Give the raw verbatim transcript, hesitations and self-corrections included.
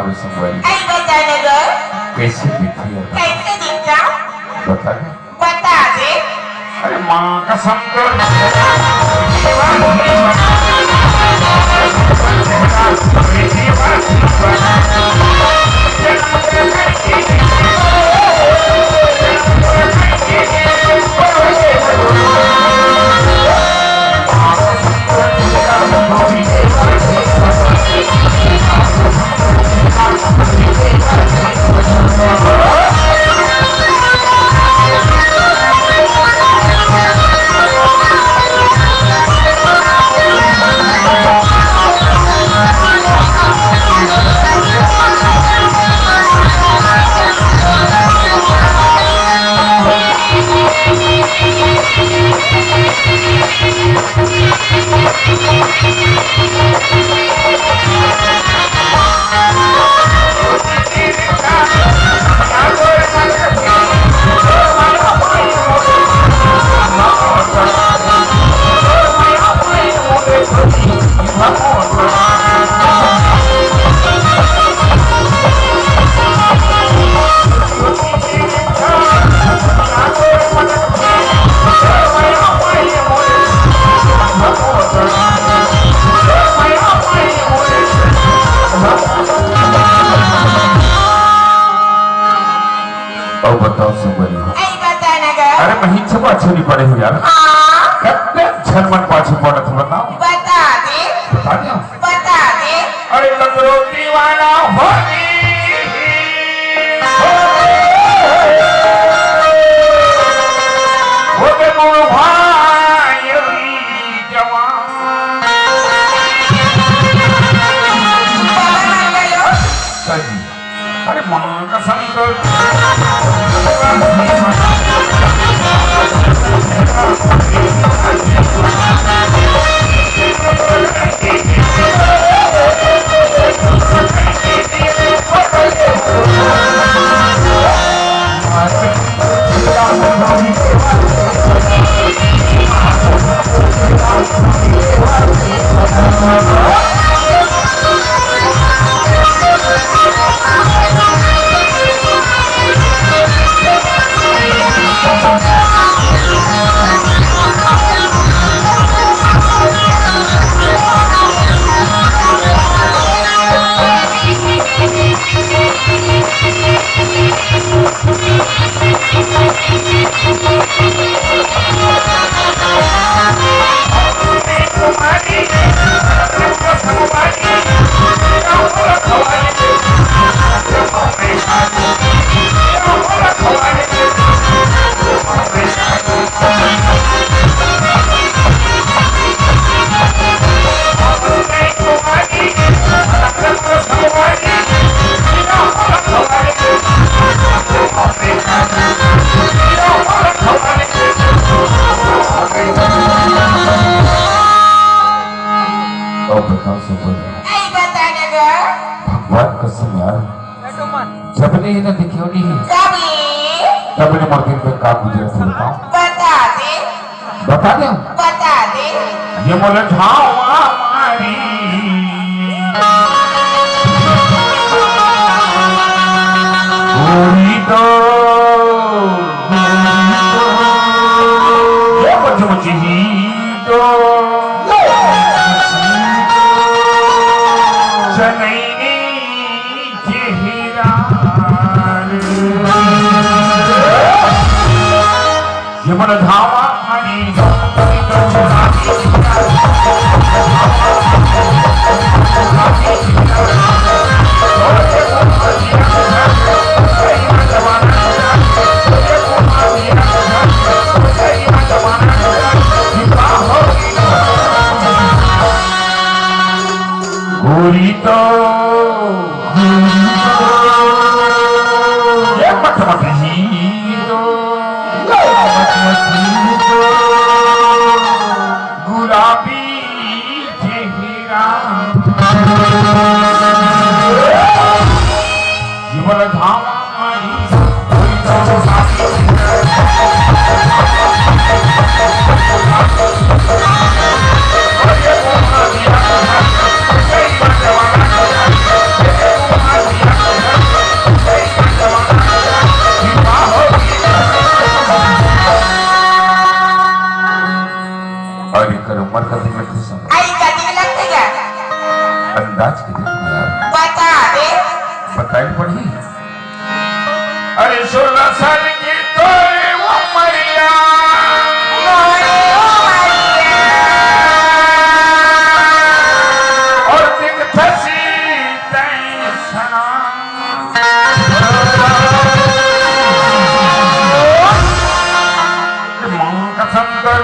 अरे संगवारी, अरे बता ना गा। कैसे दिखती है? कैसे दिखता? बता दे। बता दे। अरे माँ कसम कर। अउ बताओ सुंदरी हो। अई बता ना गा। अरे महीं से पाछू नहीं पड़े हो यार। हाँ। कत्ते झन मन पाछू पड़त हो बताओ। बता दे। बता दे। बता दे। अरे लंगड़ो दीवाना हो गई। हो गए मोर भाई जवान। बाबा मान गयो। सही। अरे माँ कसम तो अउ बताओ सुंदरी। अई बता ना गा। भगवान कसम यार। जब ले ना दिखियो नहीं। कब ले? तब ले मोर दिन में का गुजरत हे बताओ। बता दे। बता दे। बता दे। ये मोला धावा मारी। होई तो, ये बच बच ही तो। चनैनी चेहरा रे। ये मन धावा हरी। अरे कर उम्र का दिन में खुश हूँ। आई का दिन लगते क्या? अंदाज के दिन में यार। बता दे। बताई पड़ी। अरे सोलह साल की तोरे उमरिया। मोरे उमरिया। और दिखथसी तैं सना। माँ कसम कर